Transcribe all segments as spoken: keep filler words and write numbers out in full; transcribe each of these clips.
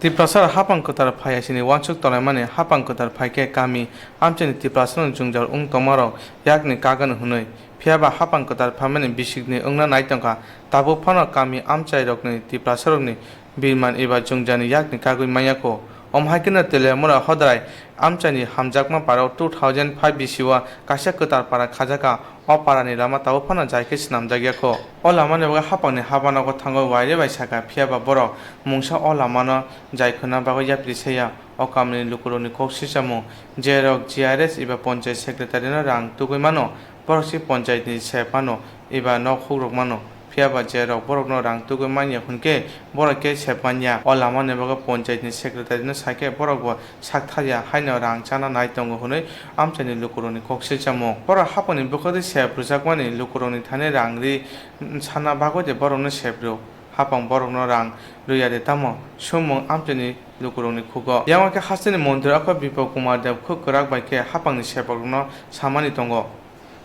Tiprasa rok hapang kwtal phai ya sini uansuk tonglaimani, hapang kwtal phai khe kami amchaini Tiprasa rok jwngjal wng tongma rok yakni kagano hwnwi. Phiya ba hapang kwtal phaimani bisikni wngna nai tongkha, tabuk phano kami amchai rokni Tiprasa rokni birman eba jwngjani yakni kagwi manya kho. Omo hai kheno Teliamura Hodrai amchaini hamjakma parao two thousand five bisio kaisa kwtal para khajakha, o parani lama tabuk phano jai khe swnamjak ya kho. O lamani bagwi hapangni habanogo thangwi waire bai sakha, phiya ba borok mungsa o lamano jai khwna bagwi yapri saya. O kamini lukurokni kok sichamung, je rok G R S eba ponchayat secretary no rang tugwi mano, borok se ponchayat ni sep mano eba nok hukrok mano. Phiya ba je rok borokno rang tugwi manya hwnkhe borok khe sep manya. O lamani bagwi ponchayat ni secretary no sakhe borok bo sak thar ya haino rang chana nai tongo hwnwi amchaini lukurokni kok sichamung. Borok hapangni bwkhak twi sep rwjakmani lukurokni thani rang ri sana bagwi de borokno sep rw. Hapang borokno rang rw ya de tamo swngmung amchaini lukurokni khugo. Yang khe hasteni montri okho Biplab Kumar Deb khuk kwrak bai khe hapangni sepakrokno samani tongo.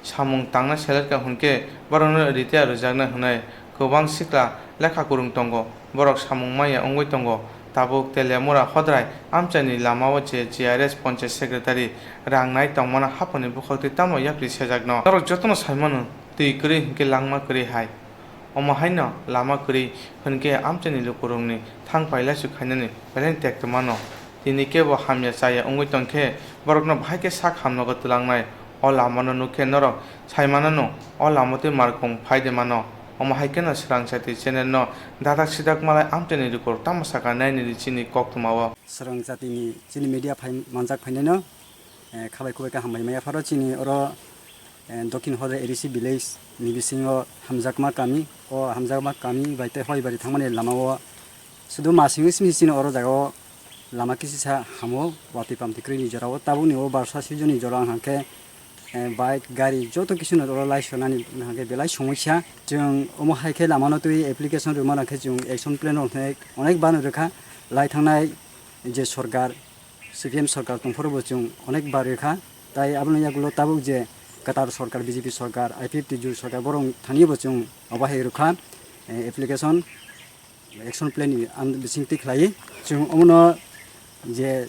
Samung tangna selerkha hwnkhe borokno retire rwjaknai hwnwi kwbang sikla lekha kwrwng tongo, borok samung manya wngwi tongo. Tabuk Teliamura Hodrai amchaini lamao je G R S ponchayat secretary rang nai tongmano hapangni bwkhak twi tamo yapri sejakno. Norok jotono sai mano, twi kwrwi hwnkhe langma kwrwi hai. Omo haino lama kwrwi hwnkhe amchaini lukurokni thang pailaisu khainani belai tekto mano. Tini kebo hamya chaya wngwi tongkhe borokno bahai khe sak hamnogo twlangnai. O lamano nukhe norok sai manano, o lama twi markung phai de mano. Omo hai kheno Swrang Jati channel no dadak sidak malai amchaini lukurok tamo saka naini di chini koktwmao. Swrang Jatini chini media phai manjak phainaino, eh, khabai khubai khe hambai maya pharo chini oro, eh, Dokhin Hodrai A D C village ni bisingo hamjakma kami, o hamjakma kami bai tei Hoibari thangmani lamao sudu masingwi simi chini oro jagao lama kisisa hamo, watwi pamtwi kwrwini jorao. Tabukni o barsa season ni jora wngkha khe, eh, bike, gari joto kisino oro lai sonani wngkha khe belai somosya. Chwng omo hai khe lamano twi application rwma nang khe chwng action plan rok hwnwi onek bano rwkha. Lai thangnai je sorkar, C P M sorkar tongphuru bo chwng onek bar rwkha. Tai abono yagulo tabuk je kwtal sorkar, B J P sorkar, I P F T jur sorkar, borok thani bo chwng obo hai rwkha, eh, application, action plan ni ang bising twi khlai. Chwng omono je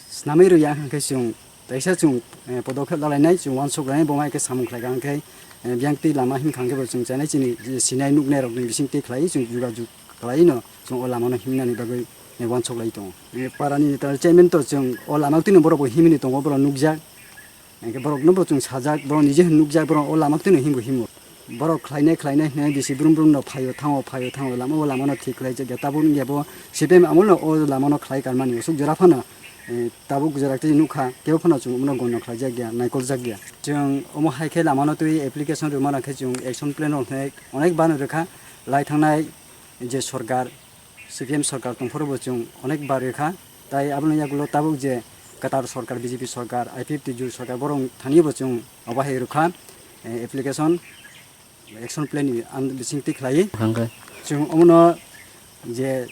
snamwi rwya hwnkhe chwng Kaisa chwng, eh, podokhep lalainai, chwng uansuk lainai, bo hai khe samung khlaikha hwnkhe, eh, biyang twi lama himkha hwnkhe bo chwng chainai chini je sinai nuknai rokni bising twi khlai chwng jogajog khlaino chwng o lamano himnani bagwi, eh, uansuk lai tongo. Eh, parani netal chairman to chwng o lama twino borok bo himni tongo, borok nukjak. Hwnkhe borokno bo chwng sajak, borok nije hwn nukjak, borok o lama twino himbo himo. Borok khlainai khlainai hwnwi bisi brum brum no phaio thango, phaio thango, lama o lamano thik khlai jakya. Tabuk wngya bo C P M amol no o lamano khlai karmani, usuk jora phano, eh, tabuk jora tei nukha, kebo phano chwng omono gono khlai jakya, naikol jakya. Chwng omo hai khe lamano twi application rwma rang khe chwng action plan rok hwnwi onek bano rwkha. Lai thangnai je sorkar, C P M sorkar tongphuru bo chwng onek bar rwkha. Tai aboni yagulo tabuk je kwtal sorkar, B J P sorkar, I P F T jur sorkar, borok thani bo chwng obo hai rwkha, eh, application. Action plan ni ang bising twi khlai. Hwnkhe? Chwng omono je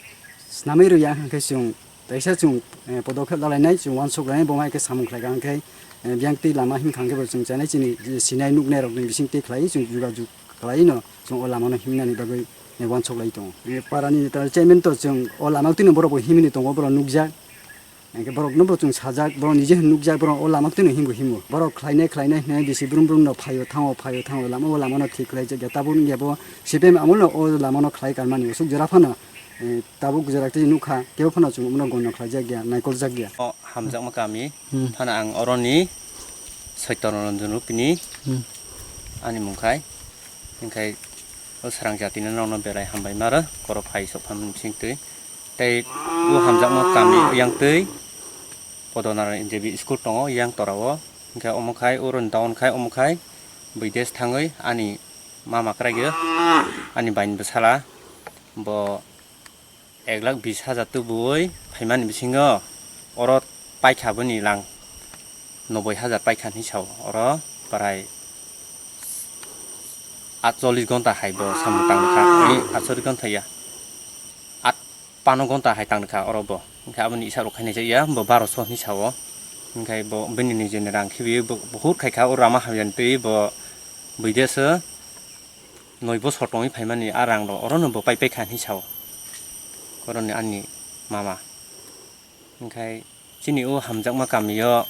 snamwi rwya hwnkhe chwng kaisa chwng, eh, podokhep lalainai, chwng uansuk lainai, bo hai khe samung khlaikha hwnkhe, eh, biyang twi lama himkha hwnkhe bo chwng chainai chini je sinai nuknai rokni bising twi khlai chwng jogajog khlaino chwng o lamano himnani bagwi, eh, uansuk lai tongo. Eh, parani netal chairman to chwng o lama twino borok bo himni tongo, borok nukjak. Hwnkhe borokno bo chwng sajak, borok nije hwn nukjak, borok o lama twino himbo himo. Borok khlainai khlainai hwnwi bisi brum brum no phaio thango, phaio thango, lama o lamano thik khlai jakya. Tabuk wngya bo C P M amol no o lamano khlai karmani usuk jora phano, eh, tabuk jora tei nukha, kebo phano chwng omono gono khlai jakya, naikol jakya. O hamjakma kami, hmm, phano ang oroni Soitoro Ranjan Rupini, hmm, ani mung khai, hwnkhe o Swrang Jatini nokno berai hambai maro, koro phai sok phan sing twi. Tei o hamjakma kami yang twi Podonara N J B school tongo yang torao. Hwnkhe omo khai oro down khai omo khai Bidesh thangwi ani mama kwraio, ani baini bwsala bo ek lakh bis hajar tubui phaimani bisingo oro paikha boni lang noboi hajar paikha hinwi sao, oro prai atchollish gonta hai bo samung tangkha, atchollish gonta ya. At pano gonta hai tangkha oro bo. Hwnkhe aboni isa rok khainai jakya, bo baroso hinwi sao. Hwnkhe bo bini nijeni rang khibiui bo, bo hur khaikha, o rama hamyani twi bo buidesa noi bosor tongwi phaimani a rang rok orono bo pai paikha hinwi sao. Oroni ani mama. Hwnkhe chini o hamjakma kamio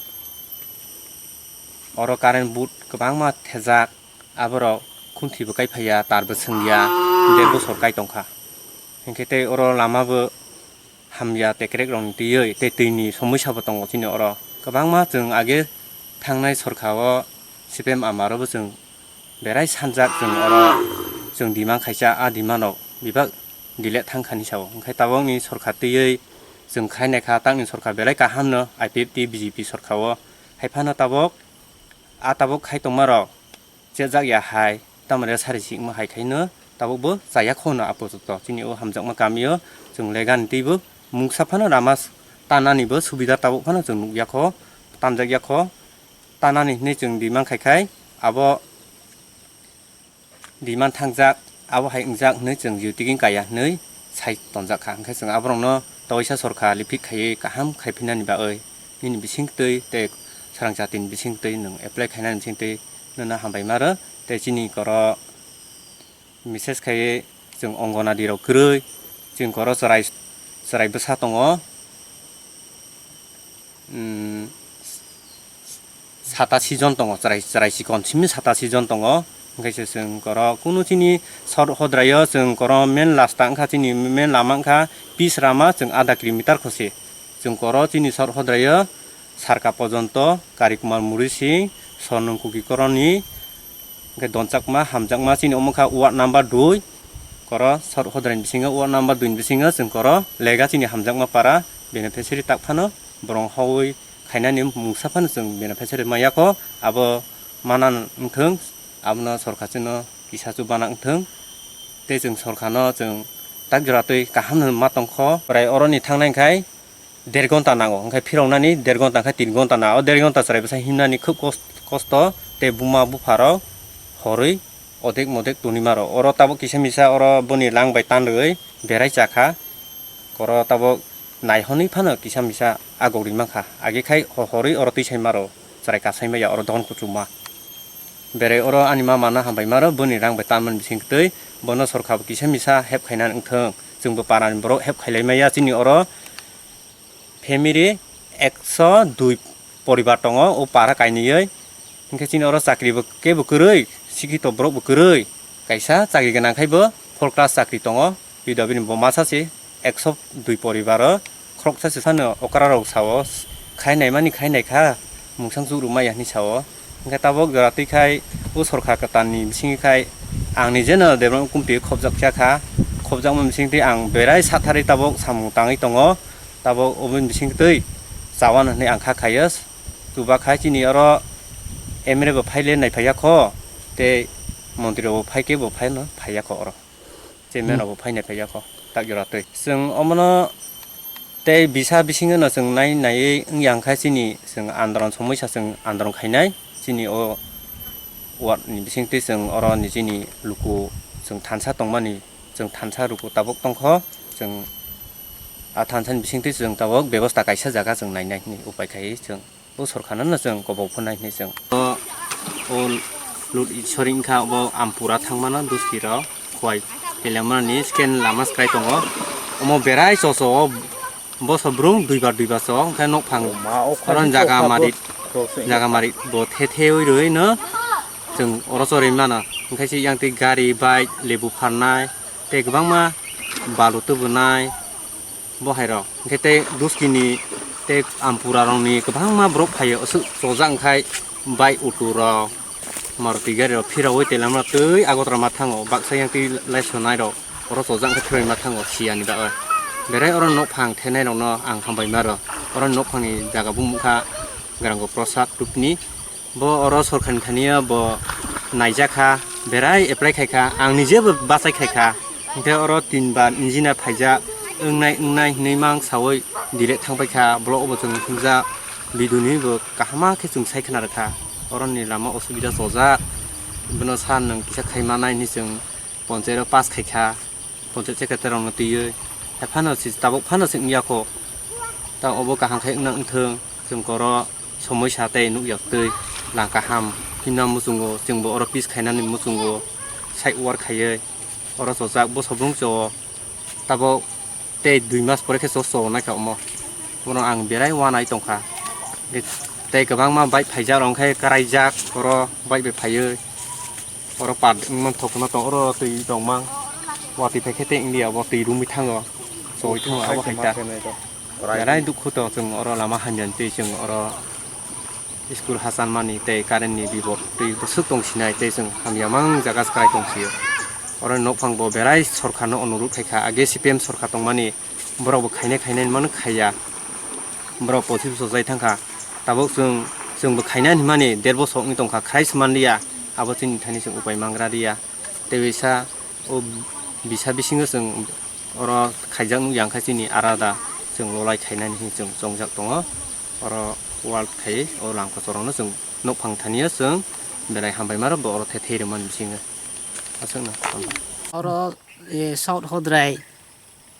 oro current board kwbangma thejak, aborok khumthibo kaiphaiya, tarbo swngya, der bosor kai tongkha. Hwnkhe tei oro lamabo hamya, tekrek rokni twiwi tei twini somosya bo tongo chini oro. Kwbangma chwng age thangnai sorkha o C P M amaro bo chwng berai sanjak, chwng oro chwng demand khaisa, a demand rok bebak delete thangkha hinwi sao. Hwnkhe tabokni sorkha twiwi chwng khainaikha, takni sorkha berai kahamno I P F T B J P sorkha o. Haiphano tabok, a tabok khai tongmarok chejak ya hai, tamoni sari sikma hai khaino tabok bo chaya kho no apato. Chini o hamjakma kamio chwng legani teibo mungsa phano rama tanani bo subida tabok phano chwng nukya kho, tanjak ya kho, tanani hinwi chwng demand khai khai abo demand thangjak, abo hai wngjak hinwi chwng jutiging kaya hinwi sai tonjak kha. Hwnkhe chwng aborokno toisa sorkha liphik khaiwi kaham khai phinani bagwi nini bisingtwi tei swrang jatini bisingtwi nwng apply khainani bisingtwi nono hambai maro. Tei chini koro message khaiwi chwng Anganwadi rok kwrwi, chwng koro chwrai, chwrai bwsa tongo, um, sata season tongo, chwrai, chwrai chikon simi sata season tongo. Hwnkhe se chwng koro kunu chini sor hodraio chwng koro main rasta wngkha, chini main lama wngkha pis rama, chwng adha kilometer khosi. Chwng koro chini sor hodraio Sarka pojonto Kari Kumar Muri Singh, Sornung Kuki Koroni, hwnkhe donchakma, hamjakma chini omo kha ward number dui, koro sor hodraini bisingo ward number dui ni bisingo chwng koro lega chini hamjakma para beneficiary tak phano borong hawi khainani mungsa phano chwng beneficiary maya kho, abo mana wngthwng, abono sorkar chwngno kisa chubana wngthwng, tei chwng sorkarno chwng tak jora twi kaham hwnwi ma tongkho. Prai oroni thangnai khai der gonta nango, hwnkhe phiroknani der gonta khe tin gonta nango. O der gonta chwrai bwsa himnani khub kos-, kosto, tei buma bupharok horwi odek modek tongwi maro. Oro tabuk kisa misa oro boni lang bai tan rwwi berai chakha. Oro tabuk naihonwi phano kisa misa agok ri mankha. Age khai ho-, horwi oro twi sai maro, chwrai kasai maya oro don kuchukma. Berai oro ani mama no hambai maro, boni rang bai tanmani bising twi bono sorkha bo kisa misa help khainani wngthwng. Chwngbo parani borok help khailai maya chini oro. Family ekso dui poribar tongo o para kainwi. Hwnkhe chini oro chakri bo kebo kwrwi, sikhito borok bo kwrwi. Kaisa chakri gwnang khai bo four class chakri tongo. P W ni bo masa se ekso dui poribar o khoroksa se phano okra rok sao khai naimani khai naikha, mungsang chuk rwmaya hinwi sao. Hwnkhe tabuk jora twi khai o sorkar kwtal ni bisingwi khai ang nijeno Debbarma Kumpi khobjak cha kha. Khobjakma bising twi ang berai satharwi tabuk samung tangwi tongo. Tabuk oboni bising twi chawano hinwi ang kha khaio. Chuba khai chini oro M L A bo phai le nai phaiya kho, tei montri rok bo phai khe bo phai no phaiya kho oro. Chairman rok bo phai nai phaiya kho, tak jora twi. Chwng omono tei bisa bisingo no chwng nai naiwi wngya hwnkhe chini chwng andoron somoi sa chwng andoron khainai. Chini o ward ni bising twi chwng oro ni chini luku chwng thansa tongmani. Chwng thansa ruku tabuk tongkho, chwng a thansa ni bising twi chwng tabuk bebosta kaisa jaga chwng nainai hinwi upai khai chwng o sorkar no chwng kobok phunai hinwi chwng. O, o lut isori wngkha bo Ampura thangmano Duski rok Khowai Teliamura ni scan lama swkrai tongo. Omo berai choso o boso brum duibar duibar so hwnkhe nokphang oron jaga mari, jaga mari bo the the oi rwino. Chwng oro chorwi mano, hwnkhe se yang twi gari, bike, lebu pharnai, tei kwbangma balu tubunai bo hai rok. Hwnkhe tei Duski ni tei Ampura rok ni kwbangma borok phaio, aswk chojak wngkhai bike, auto rok, Maruti gari rok phiraui tei lama twi Agartala ma thango, baksa yang twi laisonai rok oro chojak wngkha phiraui ma thango, siya ni bagwi. Berai oro nokphang thenai rok no ang hambai ma rw, oro nokphang ni jaga bumung kha Grango Prasad Tupni. Bo oro sorkar ni thani o bo naijak kha, berai apply khai kha, ang nije bo bachai khai kha. Hwnkhe oro tin bar engineer phaijak, wngnai, wngnai hinwi mang saui direct thang pai kha, block o bo chwng himjak, biduni bo kaham ma khe chwng sai khna rw kha. Oro ni lama osubida chojak, bono sir nwng kisa khai manai hinwi chwng ponchayat o pass khai kha. Ponchayat secretary rokno twiwi, hai phano se tabuk phano se wngya kho. Ta obo kaham khe wngna wngthwng, chwng koro somoi sa tei nukya twi lang kaham himna muchungo, chwngbo oro peace khainani muchungo side work khaiwi oro chojak boso brum cho tabuk tei dui mas pore khe cho cho naikha omo. Bono ang berai wanai tongkha. Tei kwbangma bike phaijak rok khe kwraijak, oro bike bai phaiwi oro pat wngmang thok no tong, oro twi tongmang. Watwi phai khe tei India bo twi romwi thango, choi thango, abo hai ta. Berai dukhu to chwng oro lama hamya twi chwng oro school hachanmani tei current ni bibot twi bwswk tong sinai tei chwng hamya mang jaga kwrai tong sio. Oro nokphang bo berai sorkar no onurut khai kha, age C P M sorkar tongmani borok bo khainai khainai mano khaiya, borok pothis bosor jai thangkha. Tabuk chwng, chwng bo khainai hinmani der bosor wngwi tongkha, khrai se manliya, abo chini thani chwng upai mangra riya. Tei bisa o bisa bisingo chwng oro khaijak nukya, hwnkhe chini arada chwng lolai khainani hinwi chwng chongjak tongo. Oro wall khai o langkho chorokno chwng nokphang thani o chwng belai hambai mano bo oro the thai rwmani bisingo. Aswkno. Oro, e, South Hodrai,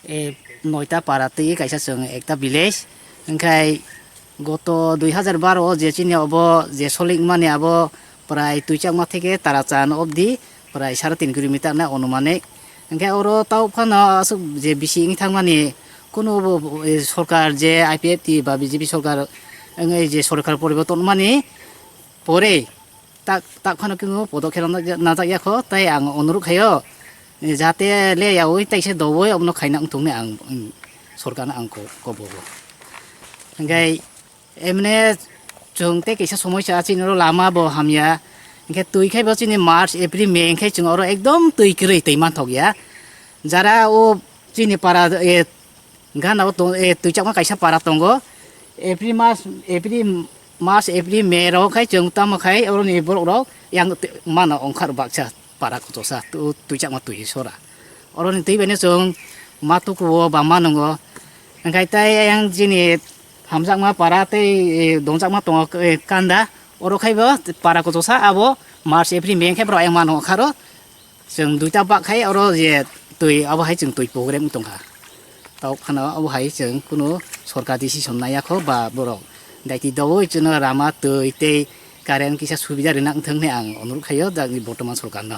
e, noita para twi kaisa chwng ekta village. Hwnkhe goto dui hajar baro o je chini obo je solik mani abo prai Tuichakma theke Tarachan obdi prai sare tin kilometer na onumanik. Hwnkhe oro tao phano aswk je bisi wngwi thangmani kunu bo, e, sorkar je I P F T ba B J P sorkar wngwi je sorkar poriborton mani pore tak, tak phano kunu podok khe najak ya kho, tei ang onuruk khaio, jate le yaui taisa dowoi omono khaina wngthokni ang, ang sorkarno ang ko-, kobogo. Hingkhai emne chwng tei kaisa somoi sa chini oro lama bo hamya, hingkhe twi khai bo chini March, April, May hingkhai chwng oro ekdom twi kwrwi twi manthok ya. Jara o chini para, e, gana o tong, e, twi chakma kaisa para tongo. April mas, April, March, April, May rok khai chwng tamo khai oroni borok rok yang twi mano ongkhar baksa para kotosa tu-, twi chakma twi sora. Oroni twi bai no chwng ma tuku o ba ma nungo. Hingkhai tai yang chini hamjakma para tei, e, dongjakma tongo, e, kanda. Oro khai bo para kotosa abo March, April, May khai borok yang mano ongkharo. Chwng duita bak khai oro je twi abo hai chwng twi program wng tongkha. Tok phano abo hai chwng kunu sorkar decision naiya kho ba borok daiti doui chwngno rama twi tei current kisa subida rwna wngthok hinwi ang onurok khaio da bortoman sorkarno.